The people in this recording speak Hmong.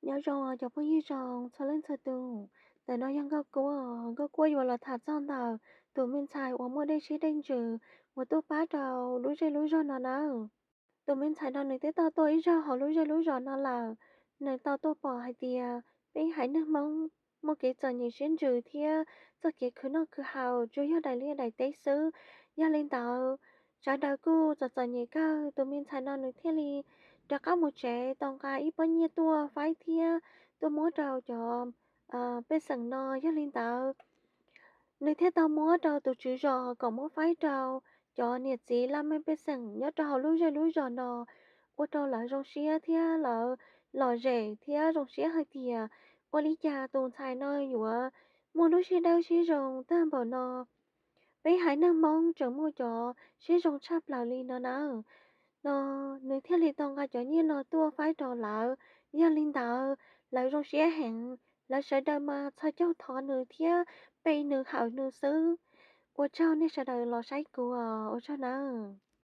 Nyob zoo cov phooj ywg zoo txhua leej txhua tus, ntawm no yog Nkauj Kuab. Nkauj Kuab yuav los tham txog ntawm tus me ntxhais uas muaj dej siab dej ntsws uas tuaj pab rau lub zej lub zog no nawb. Tus me ntxhais no nws twb tau tuaj ib zaug hauv lub zej lub zos no lawm. Nws tau tuaj pom hais tias peb haiv neeg Hmoob muaj kev txom nyem siab ntsws thiab txoj kev khwv noj khwv haus tsuas yog daim liaj daim teb xwb. Yog li ntawd, sawv daws kuj txom txom nyem kawg, tus me ntxhais no nws thiaj li rov qab mus tsev tau nqa ib pob nyiaj tuaj faib thiab tuaj muab rau cov pej xeem no. Yog li ntawd, nws thiaj tau muab rau tus tswv zos kom muab faib rau cov niam txiv laj mej pej xeem nyob rau hauv lub zej lub zos no, ua rau lawv zoo siab thiab lawv lom zem thiab zoo siab hais tias ua li cas tus ntxhais no yuav muaj lub siab dawb siab zoo tag npaum no. Peb haiv neeg Hmoob tseem muaj cov siab zoo tshaj plaws li no nawb. No, nws thiaj li tau nqa cov nyiaj no tuaj faib rau lawv. Yog li ntawd, lawv zoo siab heev, lawv sawv daws mas txhos caug thov nws thiab pe nws hawm nws xwb. Ua tsaug nej sawv daws los saib kuv, ua tsaug nawb.